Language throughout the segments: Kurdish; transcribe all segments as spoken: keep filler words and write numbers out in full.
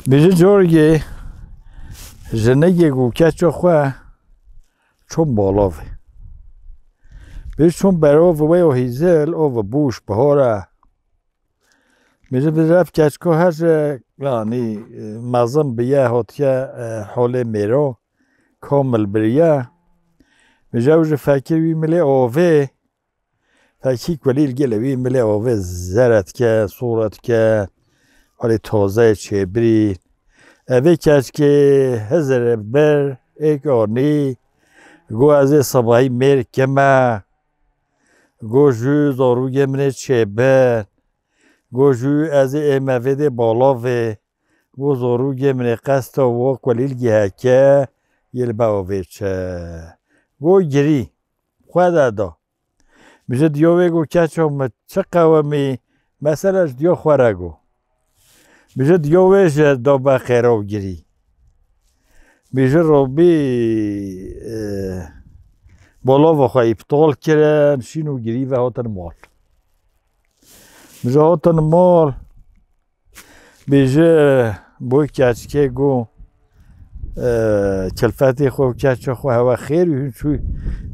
Bêje corgê jinekê ku keça xwe çûn balavê. Bêje çûn ber ov wê û hîzil, ov bûş bihora. Bêje, bêje ev keçko her ji, yanî, e, mezin biye, hatiye, e, holê mêro, komil biriye. Bêje ew ji fekê wî milê ovê, fekî kulîl gele wî milê ovê zere dike, sore dike, holê tozeyê çêbirî. Evê keçkê hizir bir êk anî, got, ez ê sibahî mêr kime, got, jû zarûgê min ê çêbin. Got, jû ez ê ême vê dê balavê. Got, zarûgê min ê qesta wo kulîlgî heke, yê li be ovê çe. Got, girî, xwe de da. Bêje diyo wê got, keça min çi qewimî, mesela ji diyo xwe re got. Bêje diyo wê jî da be qêra û girî. Bêje robî, e, balava xwe îptal kirin, şîn û girî ve hatin mal. Bêje hatin mal, bêje bo keçkê got, e, kilfetê xwe û keça xwe hewe xêr û hûn çû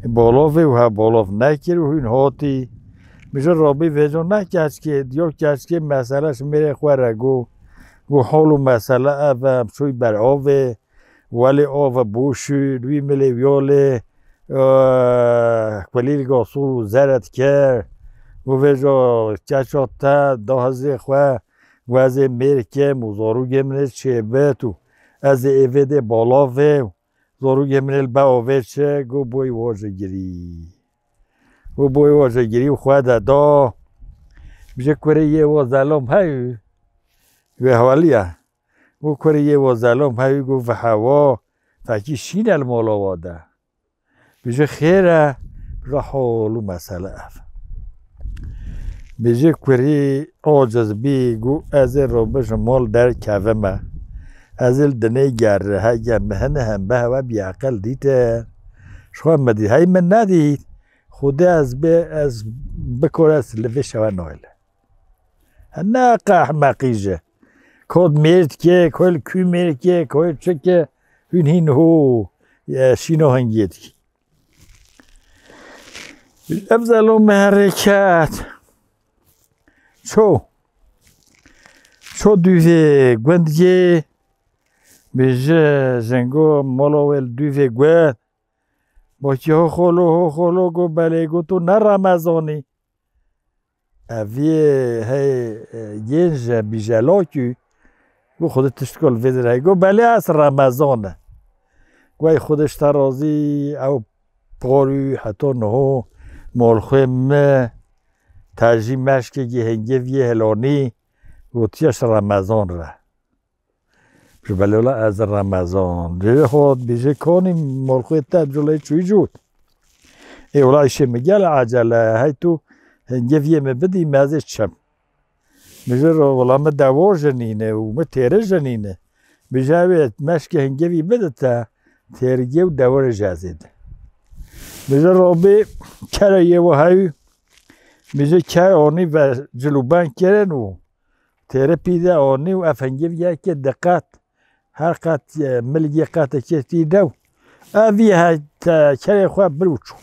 balavê û hev balav nekir û hûn hatî. Bêje robî vêca ne keçkê, diyo keçkê mesele ji mêrê xwe re got. Got hol û mesele ev e, em çûy ber avê, welê av e boş û li wî milê wiyolê, e, kulîlga sor û zere dikir. Got vêca keça te da hizê xwe, got ez ê mêr kim û zarûgê min ê çêbit û ez ê êvê dê balavê û zarûgê min ê li be ovê çi, got boy wo ji girî. Got boy wo ji girî û xwe de da. Bêje kurê yê wo zelom heyû, wê hewaliya. Got kurê yê wo zelom heyû, got ve hewa, fekî şîne li mala wa de. Bêje xêr e, bêje hol û mesele ev. Bêje kurî aciz bî, got ez ê robe ji mal derkevime. Ez ê li dinê gerre, hege min hine hembe hewe bîaqil dîtin. Ji xwe min dît, hey min nedît. Xwedê ez bê, ez bikor ez li vê şewe naylim. Hene qe ehmeqî ji. Kod mêr dike, kol kû mêr dike, kol çike, hûn hîn ho, e, şîno hingê dike. Ev zelom me herê ket. Ço. Ço dûvê gundgê, bêje jengo molo wel dûvê gund. Baki ho xolo, ho xolo, go belê, go tu ne Remezanî. Ev yê hey, e, yên ji bîjelakî, got Xwedê tişt kol vê dir hey. Got belê ez Remezan e. Got ey Xwedê ji te razî, ew parû heta niho malxwê me te jî meşkekî hingê viyê hilanî gotiye ji Remezan re. Ji belê wela ez Remezan. Dê hot bêje kanî malxwê te culê çûyî cût. Ê wela îşê min gel ecele. Hey tu hingê viyê min bidî me ez ê çim. Bêje ro wela min dewor jenîne û min têre jenîne. Bêje ew ê meşke hingê vî bide te têrgê û deworê jî ez ê de. Bêje robê kere yê we heyû. Bêje ker anî ve cil û ben kirin û têripî de anî û ev hingê vî yekê diqet, her qet, e, milgê qetekê tî dew. Ev vî he-, te-, kerê xwe bir û çû.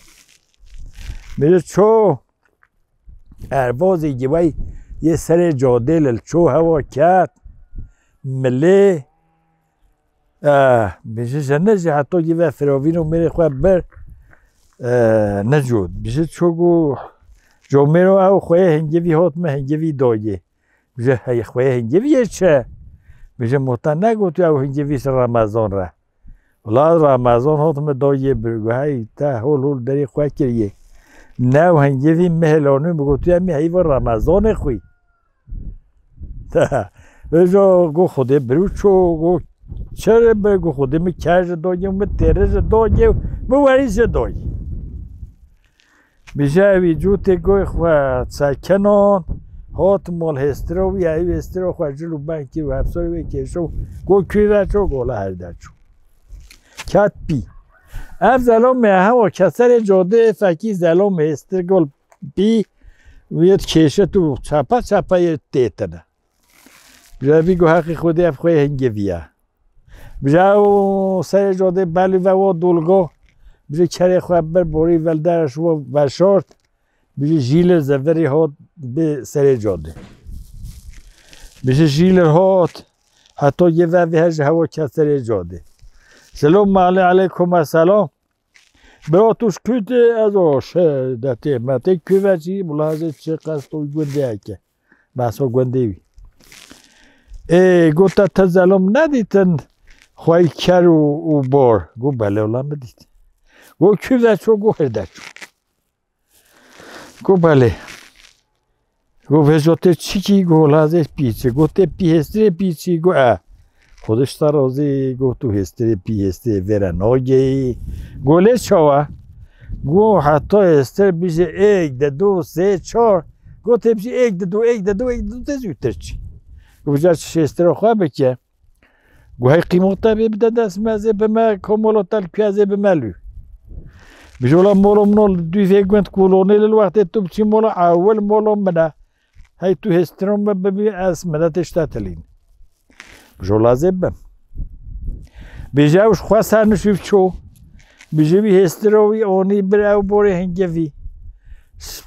Bêje ço, ervazê giwey yê serê cadê lil ço hewa ket, milê, e, bêje jene jî heta gî ve firavîn û mêrê xwe bir, e, necot. Bêje ço got, comêro ew xweyê hingê vî hat me hingê vî dayê. Bêje, hey, xweyê hingê vî yê çi? Bêje, mo te negotiye ew hingê vî ji Remezan re. Wela Remezan hat min dayê bir, got, hey, te hol hol derê xwe kiriye. Ne ew hingê vî min hilanû, min gotiye, em ê heyva Remezanê xwî. Bêje, got, Xwedê bir û ço, got, çi re bir, got, Xwedê min ker ji dayê, min têre ji dayê, min werî ji dayê. Bêje ewî cûtê goy xwe sekinon, hot mol hêstira wî, ewî hêstira xwe cil û ben kir û hevsarê wê kêşo, go kû ve ço, gola her de çû. Ket pî. Ev zelomê hewa keserê codê fekî zelom hêstir gol pî, wê kêşe tu çepe çepe yê têtine. Bijî vî go heqî Xwedê ev xwê hingevî ye. Bijî ew serê cadê belî ve wo dolgo. Bijî kerê xwe bir borî vel der ji wo veşart. Bijî jîlir zevirî hat bi serê cadê. Bijî jîlir hat. Heta yê ve vê he ji hewa ket serê cadê. Selam alê-, aleykum selam. Bira tu ji ku tê? Ez o şe detê metê ku ve çî, bila ez ê çi qesto gundê heke. Behsa gundê wî. Ê, go te, te zelom nedîtin xwey ker û, û bor. Go belê wela min dît. Go ku ve ço? Go hêr de ço. Go belê. Go vêca tê çikî? Go lazê pîçê. Go tê pî hêstirê pîçî? Go e. Xwedê ji te razî, go tu hêstirê pî hêstirê vêre nageyî. Go lê çawa? Go heta hêstir bijî êk, didu, sê, çar. Go tê bijî êk, didu, êk, didu, êk, didu tê zûtir çî. Go vêca çi hêstira xwe bike. Go hey qîmota bê bide dest me, ez ê bime, ko molo te li ku, ez ê bime lû. Bijî wela molo min o li dûvê gund kolonê li wextê tu biçî molo ewil molo min e. Hey tu hêstiro min bibî, ez minetê ji te tilîn. Bijî wela ez ê bim. Bijî ew ji xwe ser nişûv ço. Bijî wî hêstiro wî onî bir ew borê hingevî.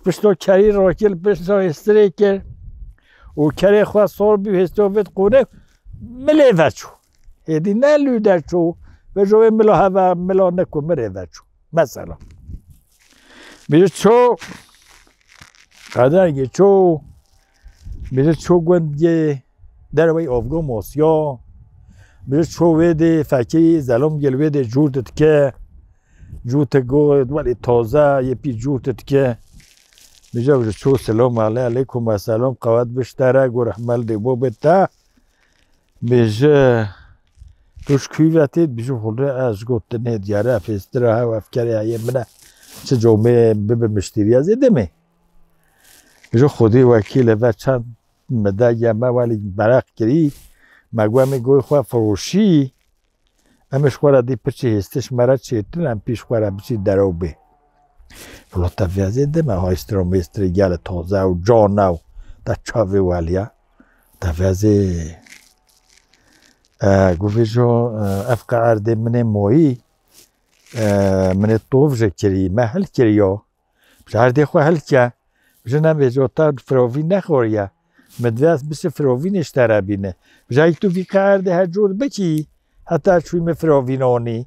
Pişto kerî rakir, pişto hêstirê kir. Û kerê xwe sor bî, hêstiro vêt qûne. Milê ve çû. Hêdî ne lû derçû, ve ji wê mila heve, mila ne ku mirê ve çû. Mesela. Biri çû, qedergê çû, biri çû gundê derwey Avgo Mosya, biri çû wê dê fekî Zelom gel wê dê cûr dike, cû te go welê taze, yê pî cûr te dike. Bêje bêje çû selam ale-, aleykum ve selam, qewet biştere, go rehmel dê bo bê te. Bêje, tu ji kû ve tê? Bêje, xulre ez ji got dinê diyare, fêstira hev efkerê heye min e. Çi comê bibe miştîriya zêde me. Bêje, Xwedê wekîl e, ve çend me de ye, me welî bereq kirî, me got em ê goy xwe firoşî, em ê ji xwe re dî piçî hêstiş me re çêtin, em pîş xwe re biçî derew bê. Velo te vezê dime, ha hêstira mêstirê gele taze û can e û te çavê weliya. Te vezê, e, guvêjo, e, ev qe erdê min ê moyî, e, min ê tov ji kirî, me hil kiriyo. Ji erdê xwe hilke, ji ne vêco te firovîn nexoriye. Min divê ez biçi firovînê ji te re bîne. Ji tu vî qe erdê her cor bikî, heta çûyî min firovîn onî.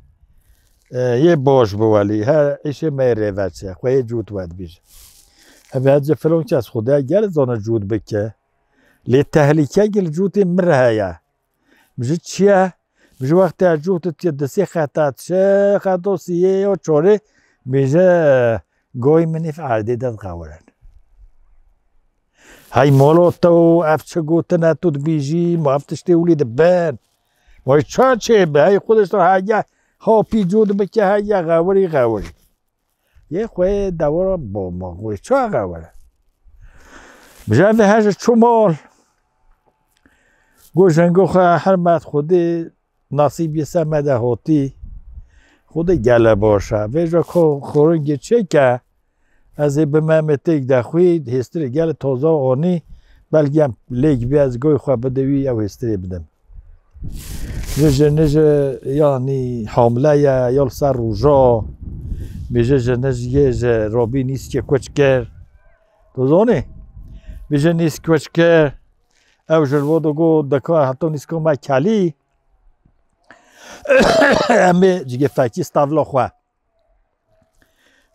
E, yê baş bi welî, her îşê me yê rêveç e, xwe yê cût we dibîje. Ev hece filon kes Xwedê gel zana cût bike. Lê tehlîke gil cûtê min re heye. Ji çi ye? Ji wextê cût tu dê sê xeta, çi xeto siyê yo çorê, bêje goy min îf erdê de dixewirin. Hey molo, tu ev çi gotine tu dibîjî, ma ev tiştê wî dibin? Vay ça çê bi, hey xwe diştin hege, ha pî cû dibike hege, xewirî, xewirî. Yê xwe dewara bo ma xwe ça xewire. Bêje ve her ji çû mal. Go jengo xwe hermet Xwedê nasîbî se me de hotî. Xwedê gele baş e. Vêca ko xoringê çêke, ez ê bime me têk de xwî, hêstirê gele taze onî, belkî em lêk bî ez goy xwe bide wî, ew hêstirê bidim. Ji, ji, ne ji, yanî hamile ye, ya li ser roja. Bêje ji, ne ji yê ji Robî nîskê kuç kir. Tu zanî? Bêje nîsk kuç kir. Ew ji li do go dika heta nîsko me kelî. Em ê cigê fekî stavla xwe.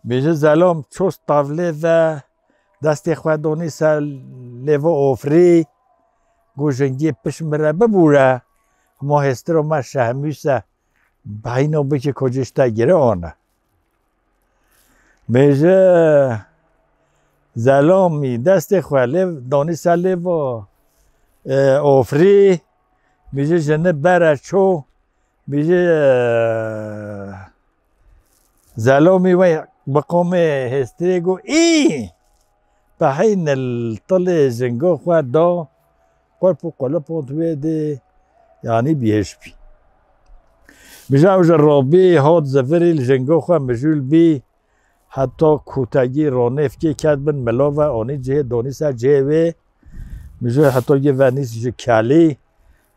Bêje Zelom ço stavlê ve destê xwe donî ser lêvo ofrî, go jengiyê pişt min re bibûre, hima hêstiro me şehmûse, beyno bike kocê ji te gire ane. Bêje Zelomî destê xwe lê donî ser lêvo, e, ofrî, bêje jini bere ço, bêje, e, Zelomî wey bi qomê hêstirê go, î! Pehî nil tilê jingo xwe da, qulp û qulip ot wê dê, yanî bihêş bî. Bêje ew ji Robî hat zivirî li jingo xwe mijûl bî, heta kotegî ronêfkê ket bin milo ve, onî cihê donî ser cihê wê. Mijê heta yê venîs ji kelî.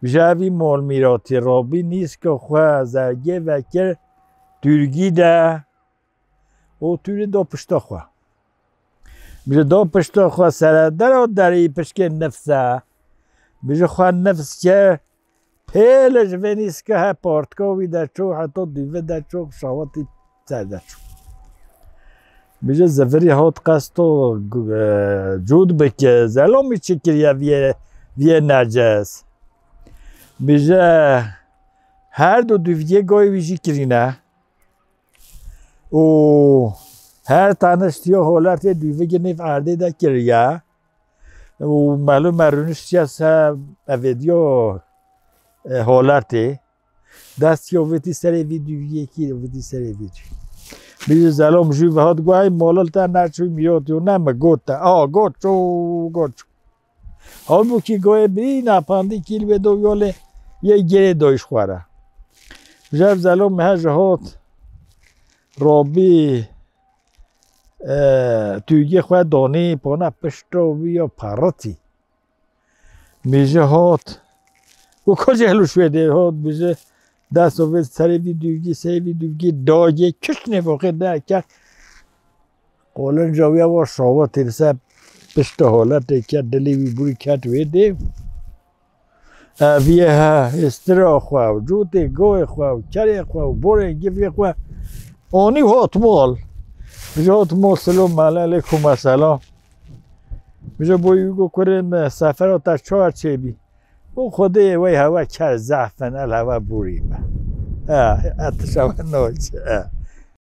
Mijê evî mal mîratî rabî nîska xwe zergê vekir tûrgî de û tûrê da pişta xwe. Mijê da pişta xwe seredera derî pişkê nifse. Mijê xwe nifs kir. Pêle ji vê nîska he partika wî de çû, heta dûvê de çû, şawatî ser de çû. Mijê zivirî hat qesto, e, cûd bike, Zelomî çi kiriye viyê, viyê neces. Mijê her du dûviyê goyê wî jî kirîne. Û her tane ştiya holertê dûvigê nêv erdê de kiriye. Û melo me rûniştiye se evêdiyo, e, holertê. Destiyo vêtî serê vî dûviyekî, vêtî serê vî dûvî. Bijî Zelom jû ve hat guay, molil te neçû mîrot yo, ne mi got te. A, got çû, got çû. Halbûkî goyê birî napandî kîl wê do yolê yê girê doyş xwe re. Jev Zelom he ji hot robî, e, tûgê xwe donî, pona pişto wî ya paritî. Mijê hot. Û kocê helu şwêdê hot, mijê dest û vê serê vî dûvgî, serê vî dûvgî dagê kişt nêvoxê derket. Qolinca wî ya wa şawatê li ser pişta holetê ket, dilê wî burî ket wê dê. Eviyê he, hêstira xwe û cûtê goyê xwe û kerê xwe û borên givê xwe anî hat mal. Ji hat mal, selom aleykum, selam. Mijê bo wî got, kurê min, sefera te çawa çêbî? Û Xwedê wey hewe ker zehf in, el hewe borî me. Ha, etiş hewe naçe. Ha.